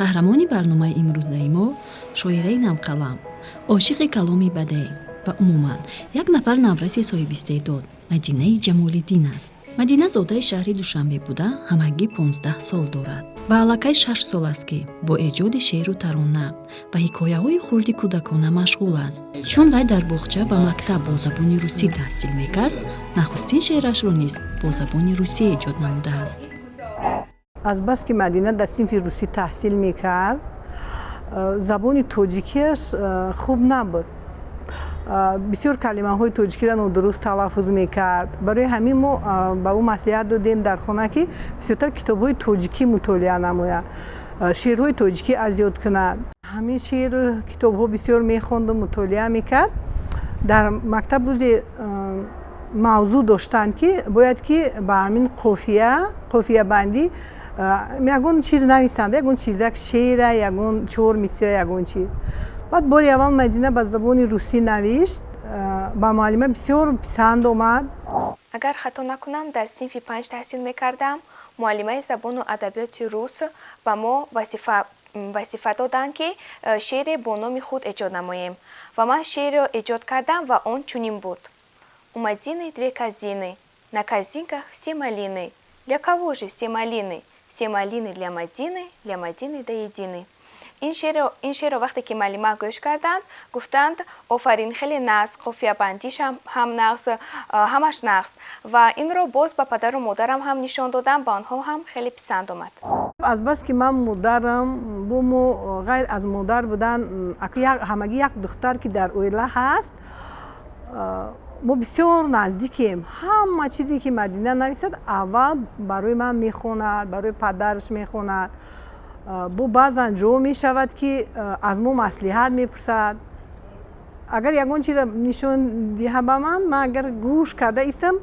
Қаҳрамони барномаи имрӯзнаи мо шоираи навқалам, ошиқи каломи бадеъ ва умуман як нафар навраси соҳибистеъдод Мадинаи Ҷамолиддин аст. Мадина зодаи шаҳри Душанбе буда, ҳамагӣ 15 сол дорад ва аллакай 6 сол аст, ки бо эҷоди шеъру тарона ва ҳикояҳои хурди кӯдакона машғул аст. Чун вай дар боғча ва мактаб бо забони русӣ таҳсил мекард, нахустин шеърашро низ бо забони русӣ эҷод намудааст. Азбаски Мадина дар синфи русӣ таҳсил мекард, забони тоҷикиаш хуб набуд, бисёр калимаҳои тоҷикиро нодуруст талаффуз мекард. Барои ҳамин мо ба ӯ маслиҳат додем дар хона, ки бисёртар китобҳои тоҷикӣ мутолиа намояд, шеърҳои тоҷикӣ аз ёд кунад. Ҳамин шеъру китобҳо бисёр мехонду мутолиа мекард. Дар мактаб рӯзе мавзӯъ доштанд, ки бояд ки ба ҳамин қофия, қофиябандӣ ягон чиз нависанд, ягон чизак, шеъра, ягон чор мисра, ягон чиз. Баъд бори аввал Мадина ба забони русӣ навишт, ба муаллима бисёр писанд омад. Агар хато накунам, дар синфи панҷ таҳсил мекардам. Муаллимаи забону адабиёти рус ба мо вазифа доданд, ки шеъре бо номи худ эҷод намоем, ва ман шеърро эҷод кардам ва он чунин буд: «У Мадины две корзины, на корзинках все малины. Для кого же все малины? Все малины для Мадины, для Мадины до единой». Ин шеърро вақте ки муаллима гӯш карданд, гуфтанд: «Офарин, хеле нағз, қофиябандиш ҳам нағз, ҳамаш нағз». Ва инро боз ба падару модарам ҳам нишон додам, ба онҳо ҳам хеле писанд омад. Азбаски ман модарам бо мо, ғайр аз модар будан, ҳамагӣ як духтар, ки дар оила ҳаст, мо бисёр наздикем. Ҳама чизе ки Мадина нависад, аввал барои ман мехонад, барои падараш мехонад. Бо баъзан ҷо мешавад, ки аз мо маслиҳат мепурсад. Агар ягон чиза нишон диҳа ба ман, ман агар гӯш карда истам,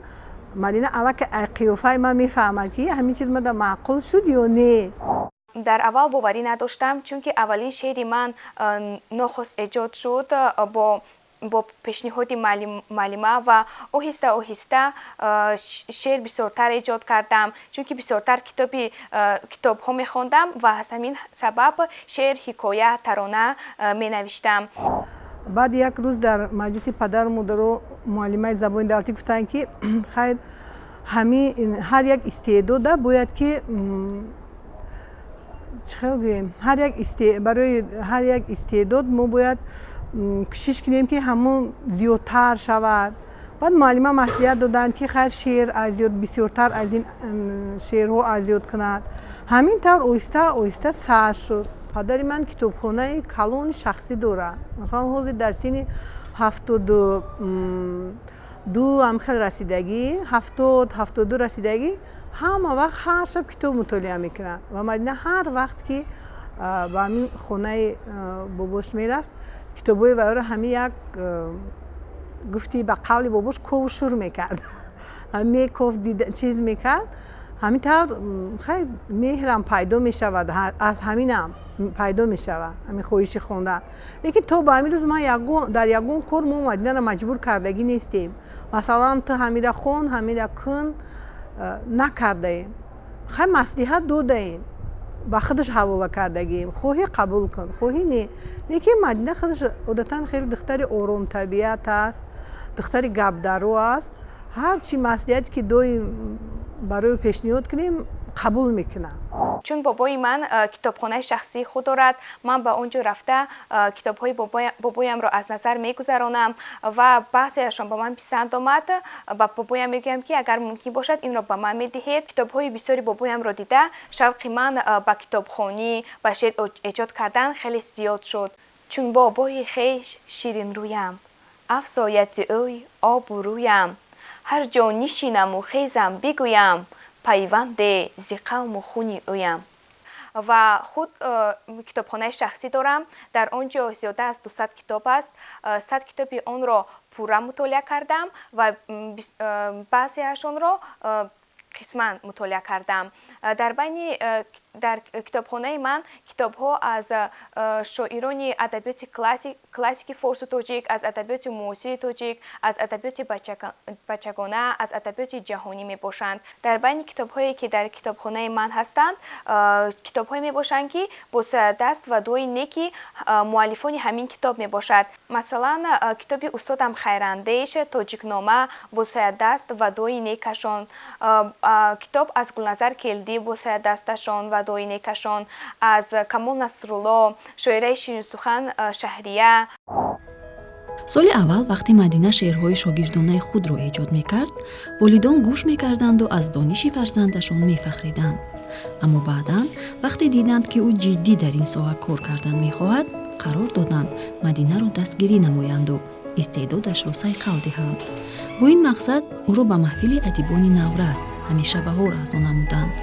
Мадина аллакай қиёфаи ман мефаҳмад, ки ҳамин чиз мада маъқул шуд ё не. Дар аввал боварӣ надоштам, чунки аввалин шеъри ман нохост эҷод шуд бо пешниҳоди муаллима ва оҳиста оҳиста шеър бисёртар эҷод кардам, чунки бисёртар китобҳо мехондам ва аз ҳамин сабаб шеър, ҳикоя, тарона менавиштам. Баъд як рӯз дар маҷлиси падару модаро муаллимаи забони давлатӣ гуфтанд, ки хайр, ҳамин ҳар як истеъдода бояд ки, чӣ хел гӯем, ҳар як барои ҳар як истеъдод мо бояд кӯшиш кунем, ки ҳамон зиёдтар шавад. Баъд муаллима маслиҳат доданд, ки хайр, шеър аз ёд, бисёртар аз ин шеърҳо аз ёд кунад. Ҳамин тавр оҳиста оҳиста сар шуд. Падари ман китобхонаи калони шахсӣ дорад. Масалан, ҳозир дар синни 72 ҳам хел расидагӣ, 70, 72 расидагӣ, ҳама вақт, ҳар шаб китоб мутолиа мекунад. Ва Мадина ҳар вақт ки ба ҳамин хонаи бобош мерафт, китобҳои вайро ҳамин як, гуфти, ба қавли бобош, кову шур мекард, мекофт, чиз мекард. Ҳамин тавр хай меҳрам пайдо мешавад, аз ҳаминам пайдо мешавад ҳамин хоҳиши хондан. Лекин то ба ҳамин рӯз ман дар ягон кор мо Мадинаро маҷбур кардагӣ нестем. Масалан, ту ҳамира хон, ҳамира кун, накардаем. Хай, маслиҳат додаем, ба худаш ҳавола кардагием: хоҳӣ, қабул кун, хоҳӣ, не. Лекин Мадина худаш одатан хеле духтари оромтабиат аст, духтари гапдаро аст. Ҳар чи маслиҳате ки доим барои пешниҳод кунем, қабул мекунад. Чун бобои ман китобхонаи шахсии худ дорад, ман ба он ҷо рафта, китобҳои бобоямро аз назар мегузаронам ва баъзеашон ба ман писанд омад, ба бобоям мегӯям, ки агар мумкин бошад, инро ба ман медиҳед. Китобҳои бисёри бобоямро дида, шавқи ман ба китобхонӣ, ба шеър эҷод кардан хеле зиёд шуд. Чун бобои хеш ширинрӯям, афзояд зи ӯй обу рӯям. Ҳар ҷо нишинаму хезам, бигӯям, пайванде зи қавму хуни ӯям. Ва худ китобхонаи шахсӣ дорам. Дар он ҷо зиёда аз 200 китоб аст. 100 китоби онро пурра мутолиа кардам ва баъзеашонро Қисман мутолиа кардам. Дар байни дар китобхонаи ман китобҳо аз шоирони адабиёти классики форсу тоҷик, аз адабиёти муосири тоҷик, аз адабиёти бачагона, аз адабиёти ҷаҳонӣ мебошанд. Дар байни китобҳое, ки дар китобхонаи ман ҳастанд, китобҳое мебошанд, ки бо даст ва дуои неки муаллифони ҳамин китоб мебошад. Масалан, китоби устодам Хайрандеш, Тоҷикнома, бо даст ва дуои некашон, китоб аз Гулназар Келдӣ, бо дасташон ва дуои некашон, аз Камол Насрулло, шоираи ширинсухан Шаҳрия. Соли аввал, вақте Мадина шеърҳои шогирдонаи худро эҷод мекард, волидон гӯш мекарданду аз дониши фарзандашон мефахриданд. Аммо баъдан, вақте диданд, ки ӯ ҷиддӣ дар ин соҳа кор кардан мехоҳад, қарор доданд Мадинаро дастгирӣ намоянду истеъдодашро сайқал диҳанд. Бо ин мақсад ӯро ба маҳфили адибони наврас «Ҳамеша баҳор» аъзо намуданд.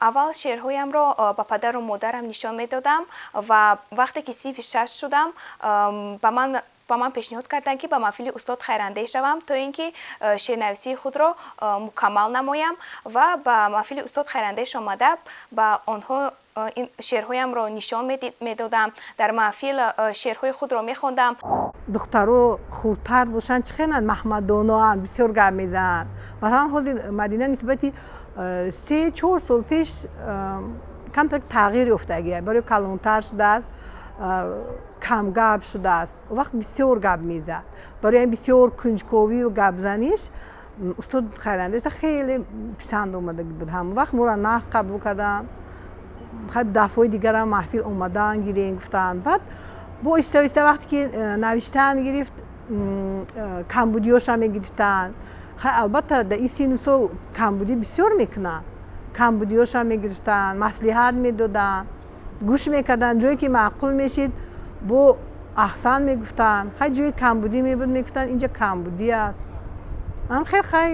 Аввал шеърҳоямро ба падару модарам нишон медодам ва вақте ки синфи шаш шудам, ба ман пешниҳод карданд, ки ба маҳфили устод Хайрандеш равам, то ин ки шеърнависии худро мукаммал намоям. Ва ба маҳфили устод Хайрандеш омада, ба онҳо ин шеърҳоямро нишон медодам, дар маҳфил шеърҳои худро мехондам. Духтаро хурдтар бошанд, чӣ хеланд, маҳмадоноанд, бисёр гап мезананд. Масалан, ҳозир Мадина нисбати 3-4 сол пеш камтар тағйир ёфтагия, барои калонтар шудааст, камгап шудааст. Вақт бисёр гап мезад. Барои бисёр кунҷковию гапзаниш устод Хайрандеша хеле писанд омада буд. Ҳамон вақт моро нағз қабул карданд. Дафъҳои дигарам маҳфил омадан гирем гуфтанд. Баъд бо оҳиста оҳиста, вақте ки навиштан гирифт, камбудиёша мегирифтанд. Албатта, дар ин синну сол камбудӣ бисёр мекунанд. Камбудиёша мегирифтанд, маслиҳат медоданд, гӯш мекарданд. Ҷое ки маъқул мешид, бо аҳсан мегуфтанд. Хай, ҷои камбудӣ мебуд, мегуфтанд, инҷа камбудӣ аст. Ам хел, хай,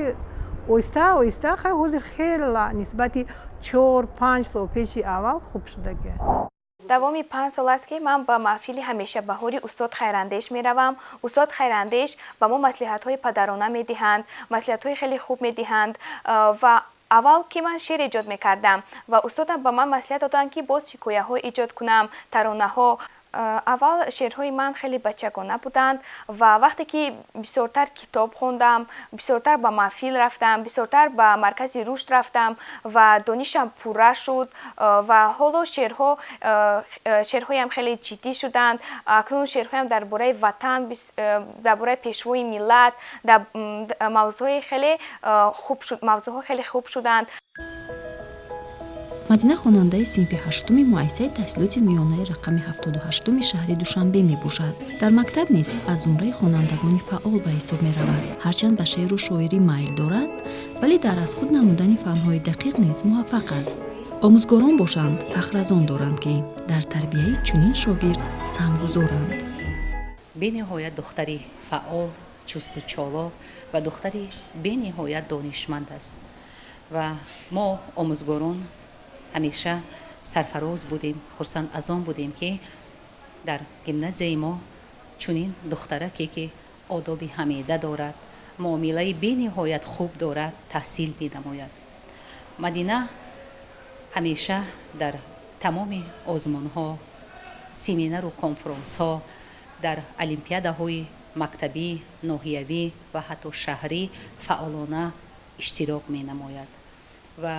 оҳиста оҳиста, хай, ҳозир хела нисбати 4-5 сол пеши аввал хуб шудагия. Давоми 5 сол аст, ки ман ба маҳфили ҳамешабаҳори устод Хайрандеш меравам. Устод Хайрандеш ба мо маслиҳатҳои падарона медиҳанд, маслиҳатҳои хеле хуб медиҳанд. Ва аввал ки ман шеър эҷод мекардам ва устодам ба ман маслиҳат доданд, ки боз ҳикояҳо эҷод кунам, таронаҳо. Аввал шеърҳои ман хеле бачагона буданд ва вақте ки бисёртар китоб хондам, бисёртар ба маҳфил рафтам, бисёртар ба маркази рушд рафтам ва донишам пурра шуд ва ҳоло шеърҳоям хеле ҷиддӣ шуданд. Акнун шеърҳоям дар бораи ватан, дар бораи пешвои миллат, дар мавзӯъҳои хеле хуб, мавзӯъҳо хеле хуб шуданд. Мадина хонандаи синфи ҳаштуми муассисаи таҳсилоти миёнаи рақами 78-уми шаҳри Душанбе мебошад. Дар мактаб низ аз зумраи хонандагони фаъол ба ҳисоб меравад. Ҳарчанд ба шеъру шоирӣ майл дорад, вале дар аз худ намудани фанҳои дақиқ низ муваффақ аст. Омӯзгорон бошанд, фахр аз он доранд, ки дар тарбияи чунин шогирд саҳмгузоранд. Бениҳоят духтари фаъол, чусту чолок ва духтари бениҳоят донишманд аст ва мо, омӯзгорон, ҳамеша сарфароз будем, хурсанд аз он будем, ки дар гимназияи мо чунин духтараке, ки одоби ҳамида дорад, муомилаи бениҳоят хуб дорад, таҳсил менамояд. Мадина ҳамеша дар тамоми озмунҳо, семинару конфронсҳо, дар олимпиадаҳои мактабӣ, ноҳиявӣ ва ҳатто шаҳрӣ фаъолона иштирок менамояд. Ва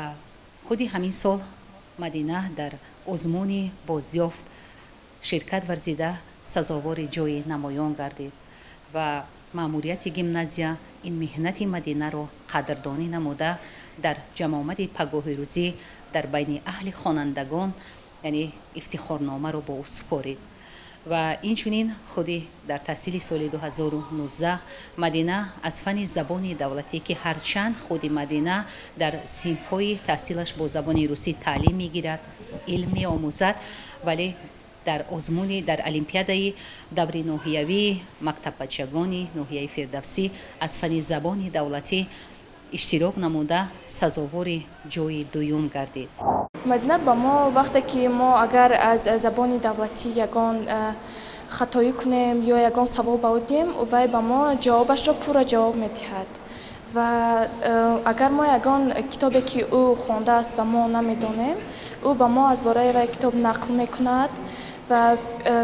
худи ҳамин сол Мадина дар озмуни «Бозёфт» ширкат варзида, сазовори ҷои намоён гардид ва маъмурияти гимназия ин меҳнати Мадинаро қадрдонӣ намуда, дар ҷамъомади пагоҳирӯзӣ дар байни аҳли хонандагон, яъне, ифтихорномаро бо ӯ супорид. Ва инчунин худи дар таҳсили соли 2019 Мадина аз фанни забони давлатӣ, ки ҳарчанд худи Мадина дар синфҳои таҳсилаш бо забони русӣ таълим мегирад, илм меомӯзад, вале дар озмуни, дар олимпиадаи даври ноҳиявии мактаббачагони ноҳияи Фирдавсӣ аз фанни забони давлатӣ иштирок намуда, сазовори ҷои дуюм гардид. Мадина ба мо, вақте ки мо агар аз забони давлатӣ ягон хатоӣ кунем ё ягон савол ба ӯ диҳем, вай ба мо ҷавобашро пурра ҷавоб медиҳад. Ва агар мо ягон китобе ки ӯ хондааст ва мо намедонем, ӯ ба мо аз бораи вай китоб нақл мекунад. Ва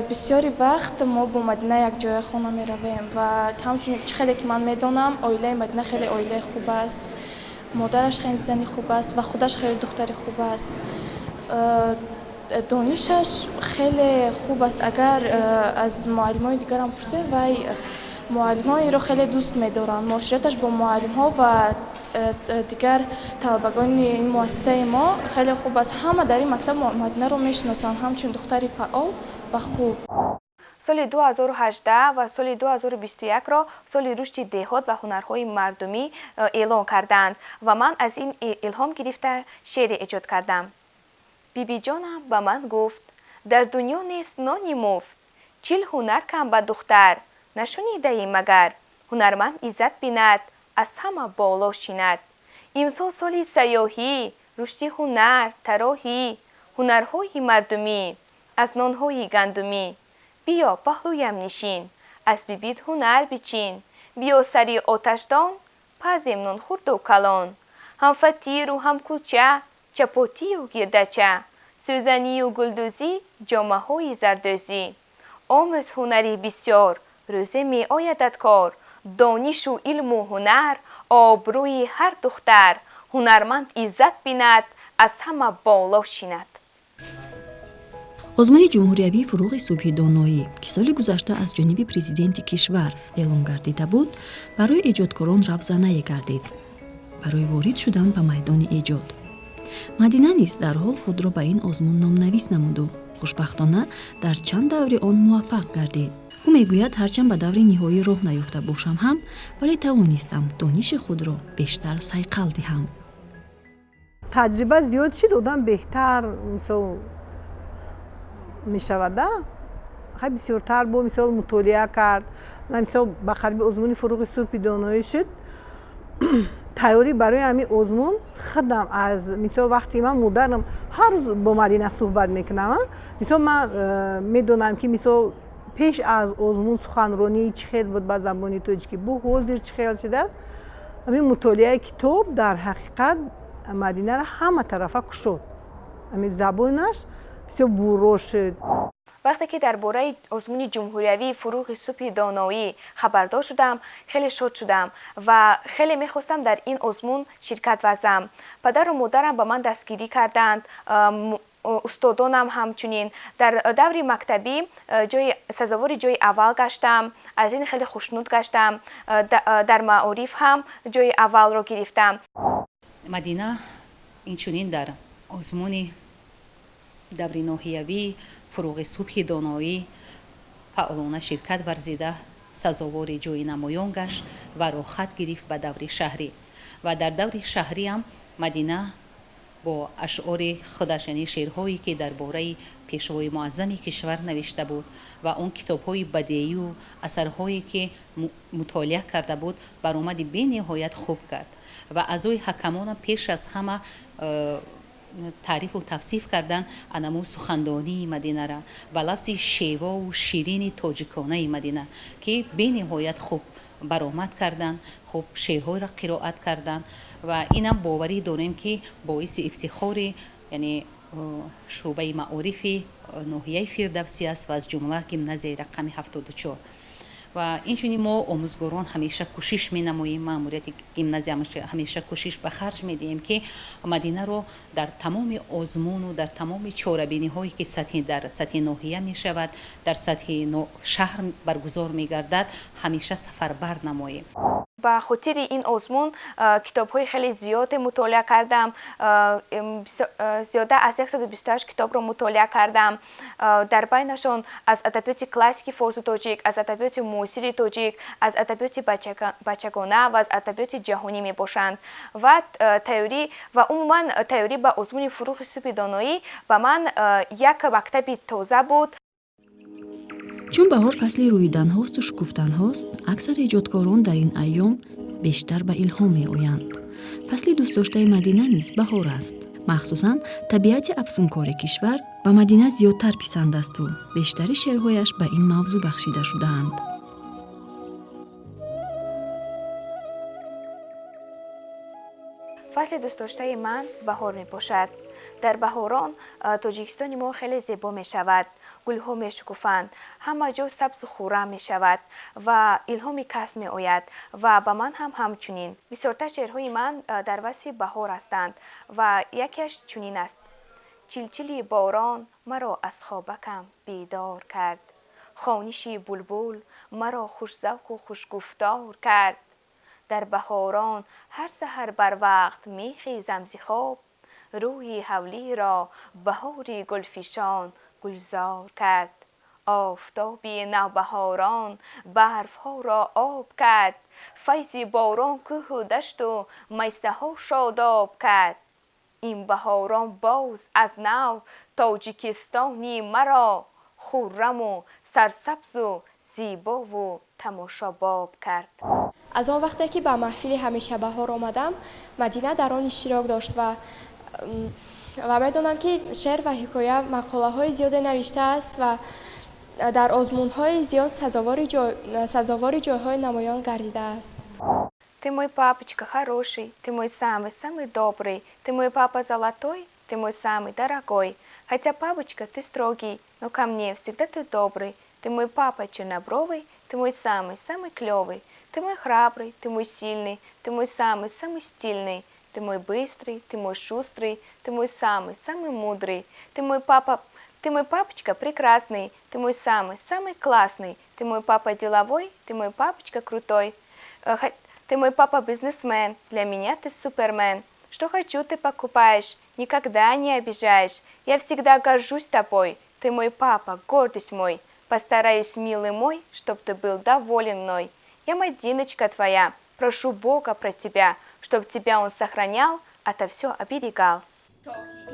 бисёри вақт мо бо Мадина якҷоя хона меравем. Ва ҳамчунин чӣ хеле ки ман медонам, оилаи Мадина хеле оилаи хуб аст, модараш хеле зани хуб аст ва худаш хеле духтари хуб аст. Донишаш хеле хуб аст. Агар аз муаллимои дигарам пурсем, вай муаллимҳо инро хеле дӯст медоранд. Муошираташ бо муаллимҳо ва дигар талабагони ин муассисаи мо хеле хуб аст. Ҳама дар ин мактаб Мадинаро мешиносанд ҳамчун духтари фаъол ва хуб. Соли 2018 ва соли 2021-ро соли рушди деҳот ва ҳунарҳои мардумӣ эълон карданд ва ман аз ин илҳом гирифта шеъре эҷод кардам. Бибиҷонам ба ман гуфт: дар дунё нест нони муфт, 40 ҳунар кам ба духтар, нашунидаӣ магар, ҳунарманд иззат бинад, аз ҳама боло шинад. Имсол соли сайёҳӣ, рушди ҳунар, тароҳӣ, ҳунарҳои мардумӣ, аз нонҳои гандумӣ. Биё паҳлӯям нишин, аз бибит ҳунар бичин, биё сари оташдон, пазем нонхурду калон. Ҳам фатиру ҳам кулча, чапотию гирдача, сӯзанию гулдӯзӣ, ҷомаҳои зардӯзӣ. Омӯз ҳунари бисёр, рӯзе меоядат кор, донишу илму ҳунар, обрӯи ҳар духтар, ҳунарманд иззат бинад, аз ҳама боло шинад. Озмуни ҷумҳуриявии фурӯғи субҳи доноӣ, ки соли гузашта аз ҷониби президенти кишвар эълон гардида буд, барои эҷодкорон равзанае гардид барои ворид шудан ба майдони эҷод. Мадина низ дарҳол худро ба ин озмун номнавис намуду хушбахтона дар чанд даври он муваффақ гардид. Ӯ мегӯяд, ҳарчанд ба даври ниҳоӣ роҳ наёфта бошам ҳам, вале тавонистам дониши худро бештар сайқал диҳам. Таҷриба зиёд шид, одам беҳтар мисол мешавад. Хай бисёртар бо мисол мутолиа кард. Мисол ба қариби озмуни фурӯғи субҳи доноӣ шуд. Тайёрӣ барои ҳамин озмун худам аз мисол вақте ман модарам ҳар рӯз бо Мадина суҳбат мекунам, мисол ман медонам ки мисол пеш аз озмун суханронии чӣ хел буд ба забони тоҷикӣ, бу ҳозир чӣ хел шудааст. Ҳамин мутолиаи китоб дар ҳақиқат Мадинаро ҳама тарафа кушод. Ҳамин забонаш бисёр бурро шуд. Вақте ки дар бораи озмуни ҷумҳуриявии фурӯғи субҳи доноӣ хабардор шудам, хеле шод шудам ва хеле мехостам дар ин озмун ширкат варзам. Падару модарам ба ман дастгирӣ карданд, устодонам ҳамчунин. Дар даври мактабӣ сазовори ҷои аввал гаштам, аз ин хеле хушнуд гаштам. Дар маориф ҳам ҷои аввалро гирифтам. Мадина инчунин дар озмуни даври ноҳиявӣ фурӯғи субҳи доноӣ фаъолона ширкат варзида, сазовори ҷои намоён гашт ва роҳхат гирифт ба даври шаҳрӣ. Ва дар даври шаҳриам Мадина бо ашъори худаш, яъне шеърҳое ки дар бораи пешвои муаззами кишвар навишта буд ва он китобҳои бадеию асарҳое ки мутолиа карда буд, баромади бениҳоят хуб кард ва аъзои ҳакамонам пеш аз ҳама таърифу тавсиф кардан анаму сухандонии Мадинара ва лафзи шевову ширини тоҷиконаи Мадина, ки бениҳоят хуб баромад карданд, хуб шеърҳоро қироат карданд. Ва инам боварӣ дорем, ки боиси ифтихори яъне шӯъбаи маорифи ноҳияи Фирдавсӣ аст ва аз ҷумла гимназияи рақами 74. Ва инчунин мо омӯзгорон ҳамеша кӯшиш менамоем, маъмурияти гимназия ҳамеша кӯшиш ба харҷ медиҳем, ки Мадинаро дар тамоми озмуну дар тамоми чорабиниҳое ки дар сатҳи ноҳия мешавад, дар сатҳи шаҳр баргузор мегардад, ҳамеша сафарбар намоем. Ба хотири ин озмун китобҳои хеле зиёде мутолиа кардам, зиёда аз 128 китобро мутолиа кардам. Дар байнашон аз адабиёти классики форсу тоҷик, аз адабиёти муосири тоҷик, аз адабиёти бачагона ва аз адабиёти ҷаҳонӣ мебошанд. Ва тайёрӣ ва умуман тайёрӣ ба озмуни фурӯғи субҳи доноӣ ба ман як мактаби тоза буд. Чун баҳор фасли рӯиданҳосту шукуфтанҳост, аксар эҷодкорон дар ин айём бештар ба илҳом меоянд. Фасли дӯстдоштаи Мадина низ баҳор аст. Махсусан табиати афсункори кишвар ба Мадина зиёдтар писанд асту бештари шеърҳояш ба ин мавзӯъ бахшида шудаанд. Фасли дӯстдоштаи ман баҳор мебошад. Дар баҳорон Тоҷикистони мо хеле зебо мешавад, гулҳо мешукуфанд, ҳама ҷо сабзу хуррам мешавад ва илҳоми кас меояд ва ба ман ҳам ҳамчунин. Бисёртар шеърҳои ман дар васфи баҳор ҳастанд ва якеаш чунин аст: чилчили борон маро аз хобакам бедор кард, хониши булбул маро хушзавқу хушгуфтор кард. Дар баҳорон ҳар саҳар барвақт мехезам зи хоб, рӯи ҳавлиро баҳори гулфишон гулзор кард. Офтоби навбаҳорон барфҳоро об кард, файзи борон кӯҳу дашту майсаҳо шодоб кард. Ин баҳорон боз аз нав Тоҷикистони маро хурраму сарсабзу зебову тамошобоб кард. Аз он вақте ки ба маҳфили ҳамешабаҳор омадам, Мадина дар он иштирок дошт ва медонам, ки шеър ва ҳикоя, мақолаҳои зиёде навиштааст ва дар озмунҳои зиёд сазовори ҷойҳои намоён гардидааст. Ты мой папочка хороший, ты мой самый-самый добрый, ты мой папа золотой, ты мой самый дорогой. Хотя, папочка, ты строгий, но ко мне всегда ты добрый. Ты мой папа чернобровый, ты мой самый-самый клевый. Ты мой храбрый, ты мой сильный, ты мой самый-самый стильный. Ты мой быстрый, ты мой шустрый, ты мой самый-самый мудрый. Ты мой папа, ты мой папочка прекрасный, ты мой самый-самый классный. Ты мой папа деловой, ты мой папочка крутой. Ты мой папа бизнесмен, для меня ты супермен. Что хочу, ты покупаешь, никогда не обижаешь. Я всегда горжусь тобой, ты мой папа, гордость мой. Постараюсь, милый мой, чтоб ты был доволен мной. Я Мадиночка твоя, прошу Бога про тебя, чтоб тебя он сохранял, ото все оберегал.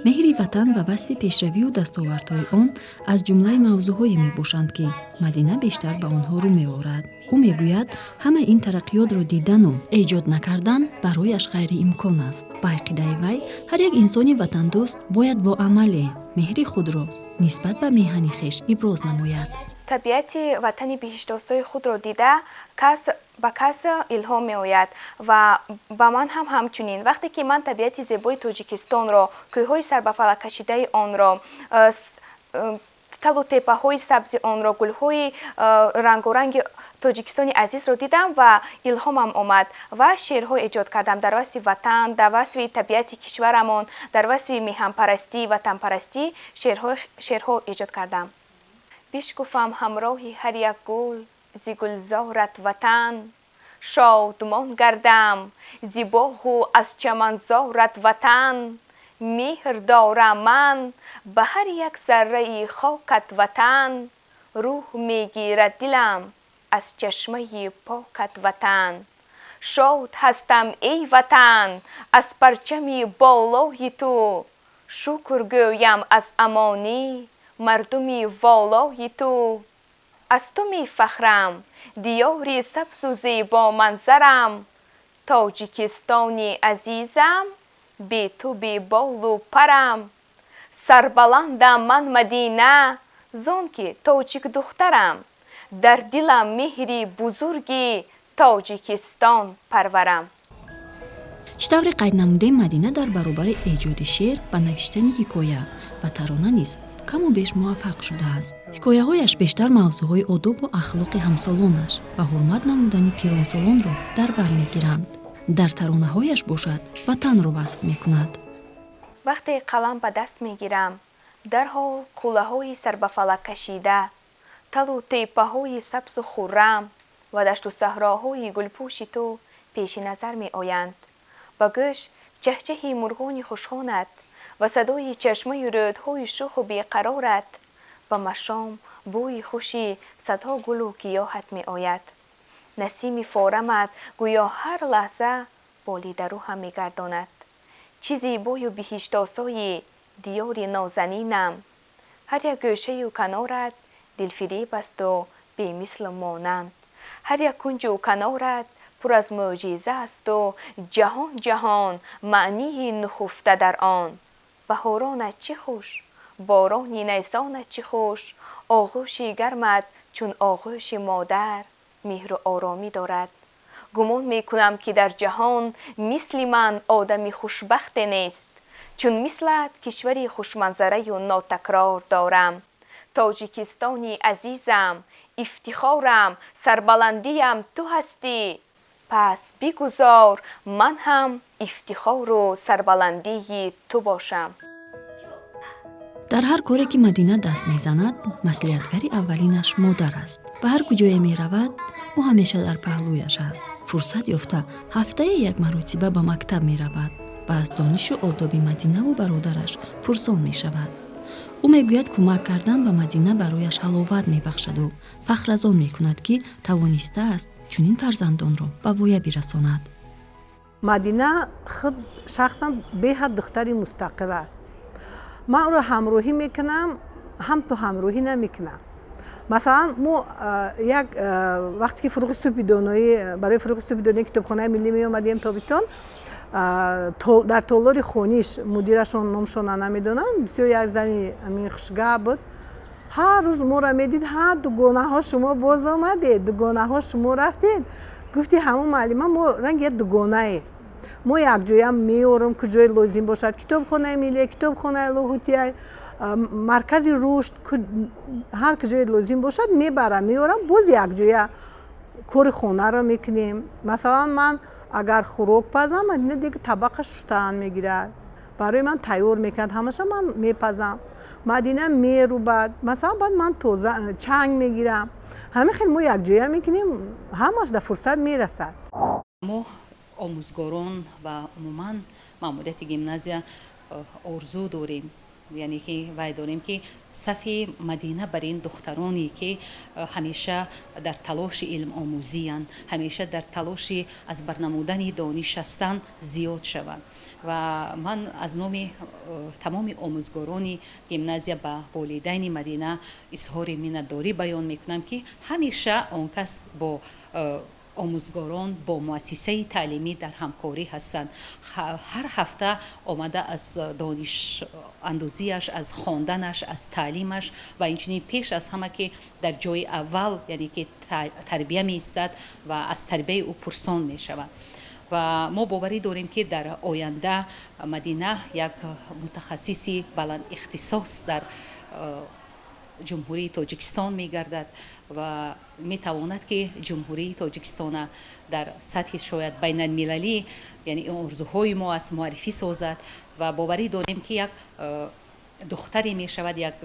Меҳри ватан ва васфи пешравию дастовардҳои он аз ҷумлаи мавзӯъҳое мебошанд, ки Мадина бештар ба онҳо рӯ меорад. Ӯ мегӯяд, ҳама ин тараққиётро дидану эҷод накардан барояш ғайриимкон аст. Ба ақидаи вай, ҳар як инсони ватандӯст бояд бо амале меҳри худро нисбат ба меҳани хеш иброз намояд. Табиати ватани биҳиштосои худро дида, кас ба кас илҳом меояд ва ба ман ҳам ҳамчунин. Вақте ки ман табиати зебои Тоҷикистонро, кӯҳҳои сарбафалаккашидаи онро, талу теппаҳои сабзи онро, гулҳои рангоранги Тоҷикистони азизро дидам ва илҳомам омад ва шеърҳо эҷод кардам дар васфи ватан, дар васфи табиати кишварамон, дар васфи меҳанпарастӣ, ватанпарастӣ шеърҳо эҷод кардам. Бишкуфам ҳамроҳи ҳар як гул зи гулзорат ватан, шодмон гардам зи боғу аз чаманзорат ватан. Меҳр дорам ман ба ҳар як зарраи хокат ватан, рӯҳ мегирад дилам аз чашмаи покат ватан. Шод ҳастам, эй ватан, аз парчами болои ту, шукр гӯям аз амонӣ мардуми волои ту. Аз ту мефахрам, диёри сабзу зебоманзарам, Тоҷикистони азизам, бе ту беболу парам. Сарбаландам ман, Мадина, зон ки тоҷикдухтарам, дар дилам меҳри бузурги Тоҷикистон парварам. Чӣ тавре қайд намудем, Мадина дар баробари эҷоди шеър ба навиштани ҳикоя ва тарона низ каму беш муваффақ шудааст. Ҳикояҳояш бештар мавзӯъҳои одобу ахлоқи ҳамсолонаш ва ҳурмат намудани пиронсолонро дар бар мегиранд. Дар таронаҳояш бошад, ватанро васф мекунад. Вақте қалам ба даст мегирам, дарҳол қуллаҳои сарбафалак кашида, талу теппаҳои сабзу хуррам ва дашту саҳроҳои гулпӯши ту пеши назар меоянд. Ба гӯш чаҳчаҳи мурғони хушхонат ва садои чашмаю рӯдҳои шуху беқарорат, ба машом бӯи хуши садҳо гулу гиёҳат меояд. Насими форамат гӯё ҳар лаҳза болида рӯҳам мегардонад. Чӣ зебою биҳиштосои диёри нозанинам, ҳар як гӯшаю канорат дилфиреб асту бемислу монанд, ҳар як кунҷу канорат пур аз мӯъҷиза асту ҷаҳон ҷаҳон маънии нухуфта дар он. Баҳоронат чӣ хуш, борони найсонат чӣ хуш, оғӯши гармат чун оғӯши модар меҳру оромӣ дорад. Гумон мекунам, ки дар ҷаҳон мисли ман одами хушбахте нест, чун мислат кишвари хушманзараю нотакрор дорам. Тоҷикистони азизам, ифтихорам, сарбаландиям ту ҳастӣ. Пас бигузор ман ҳам ифтихору сарбаландии ту бошам. Дар ҳар коре, ки Мадина даст мезанад, маслиҳатгари аввалинаш модар аст. Ба ҳар куҷое меравад, ӯ ҳамеша дар паҳлӯяш аст. Фурсат ёфта, ҳафтае як маротиба ба мактаб меравад ва аз донишу одоби Мадинаву бародараш пурсон мешавад. Ӯ мегӯяд, кӯмак кардан ба Мадина барояш ҳаловат мебахшаду фахр аз он мекунад, ки тавонистааст чунин фарзандонро ба воя бирасонад. Мадина худ шахсан беҳад духтари мустақил аст. Ман ӯро ҳамроҳӣ мекунам, ҳам ту ҳамроҳӣ намекунам. Масалан, мо як вақте ки Фуруғи субҳи доноӣ, барои Фуруғи субҳи доноӣ Китобхонаи миллӣ меомадем тобистон, дар толори хониш мудирашон, номшона намедонам, бисёр як зани амин хушгап буд. Ҳар рӯз моро медид: «Ҳа, дугонаҳо, шумо боз омадед, дугонаҳо, шумо рафтед». Гуфти ҳамон муаллима, мо ранги як дугонае, мо якҷоя меорам, куҷое лозим бошад: Китобхонаи миллия, китобхонаи Лоҳутия, маркази рушд, ҳар куҷое лозим бошад, мебарам, меорам. Боз якҷоя кори хонаро мекунем. Масалан, ман агар хӯрок пазам, Мадина дега табақа шуштан мегирад, барои ман тайёр мекунад ҳамаша. Ман мепазам, Мадина мерубад, масалан, баъд ман тоза чанг мегирам. Ҳамин хел мо якҷоя мекунем, ҳамаш дар фурсат мерасад. Мо, омӯзгорон ва умуман маъмурияти гимназия, орзу дорем, яъне ки вай дорем, ки сафи Мадина бар ин духтароне, ки ҳамеша дар талоши илмомӯзиянд, ҳамеша дар талоши аз барнамудани дониш ҳастанд, зиёд шаванд. Ва ман аз номи тамоми омӯзгорони гимназия ба волидайни Мадина изҳори миннатдорӣ баён мекунам, ки ҳамеша он кас бо омӯзгорон, бо муассисаи таълимӣ дар ҳамкорӣ ҳастанд. Ҳар ҳафта омада, аз донишандӯзиаш, аз хонданаш, аз таълимаш ва инчунин пеш аз ҳама, ки дар ҷои аввал, яъне ки тарбия меистад ва аз тарбияи ӯ пурсон мешавад. Ва мо боварӣ дорем, ки дар оянда Мадина як мутахассиси баландихтисос дар Ҷумҳурии Тоҷикистон мегардад ва метавонад, ки Ҷумҳурии Тоҷикистона дар сатҳи шояд байналмилалӣ, яъне ин орзуҳои мо аст, муаррифӣ созад. Ва боварӣ дорем, ки як духтаре мешавад, як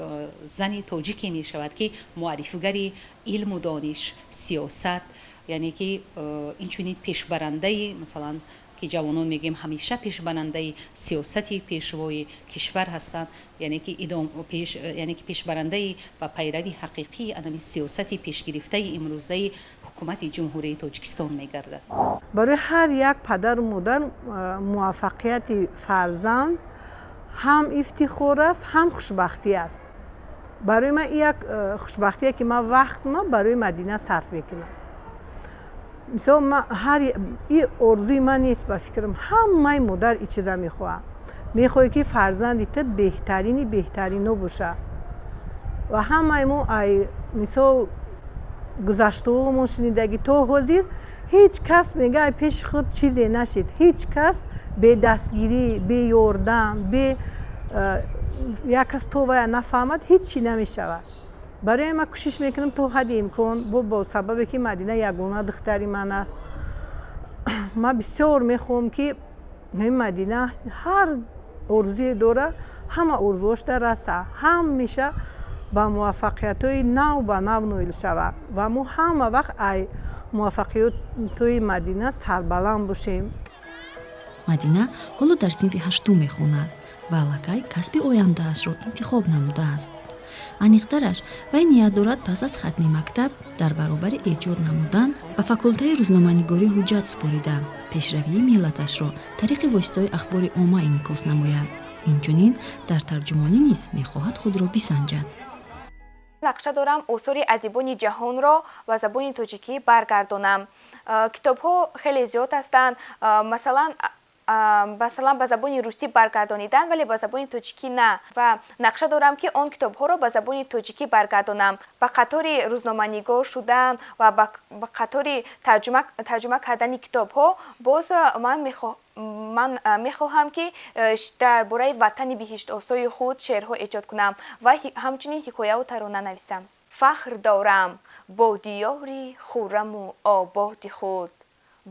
зани тоҷике мешавад, ки муаррифигари илму дониш, сиёсат, яъне ки инчунин пешбарандаи, масалан, ки ҷавонон мегӯем, ҳамеша пешбарандаи сиёсати пешвои кишвар ҳастанд, яъне ки пешбарандаи ва пайрави ҳақиқии анами сиёсати пешгирифтаи имрӯзаи ҳукумати Ҷумҳурии Тоҷикистон мегардад. Барои ҳар як падару модар муваффақияти фарзанд ҳам ифтихор аст, ҳам хушбахтӣ аст. Барои ман як хушбахтие, ки ман вақтма барои Мадина сарф мекунам. Мисол, ҳар и орзуи ман нест, ба фикрам, ҳамаи модар и чиза мехоҳад. Мехоҳӣ, ки фарзанди ту беҳтарини беҳтарино бошад. Ва ҳамаи мо ай, мисол, гузаштаҳомон шунидагӣ, то ҳозир ҳеҷ кас, мега, ай пеши худ чизе нашид. Ҳеҷ кас бе дастгирӣ, бе ёрдам, бе як кас то вая нафаҳмад, ҳеҷ чӣ намешавад. Барои ман кӯшиш мекунам то ҳадди имкон, бо сабабе ки Мадина ягона духтари ман аст, ман бисёр мехоҳам, ки ҳамин Мадина ҳар орзуе дора, ҳама орзуош дар раса, ҳамеша ба муваффақиятҳои нав ба нав ноил шавад ва мо ҳама вақт ай муваффақиятҳои Мадина сарбаланд бошем. Мадина ҳоло дар синфи ҳаштум мехонад ва аллакай касби ояндаашро интихоб намудааст. Аниқтараш, вай ният дорад пас аз хатми мактаб дар баробари эҷод намудан ба факултаи рӯзноманигорӣ ҳуҷҷат супорида, пешравии миллаташро тариқи воситаҳои ахбори омма инъикос намояд. Инчунин дар тарҷумонӣ низ мехоҳад худро бисанҷад. Нақша дорам осори адибони ҷаҳонро ба забони тоҷикӣ баргардонам. Китобҳо хеле зиёд ҳастанд, масалан, Масалан, ба забони русӣ баргардонидан, вале ба забони тоҷикӣ на. Ва нақша дорам, ки он китобҳоро ба забони тоҷикӣ баргардонам. Ба қатори рӯзноманигор шудан ва ба қатори тарҷума кардани китобҳо боз ман мехоҳам, ки дар бораи ватани биҳиштосои худ шеърҳо эҷод кунам ва ҳамчунин ҳикояву тарона нависам. Фахр дорам бо диёри хурраму ободи худ,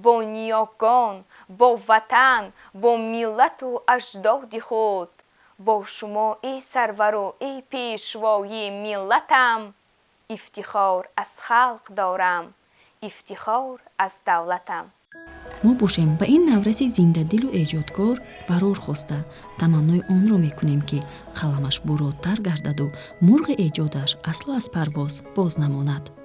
бо ниёгон, бо ватан, бо миллату аҷдоди худ. Бо шумо, эй сарвару эй пешвои миллатам, ифтихор аз халқ дорам, ифтихор аз давлатам. Мо бошем, ба ин навраси зиндадилу эҷодкор барор хоста, таманнои онро мекунем, ки қаламаш буродтар гардаду мурғи эҷодаш асло аз парвоз боз намонад.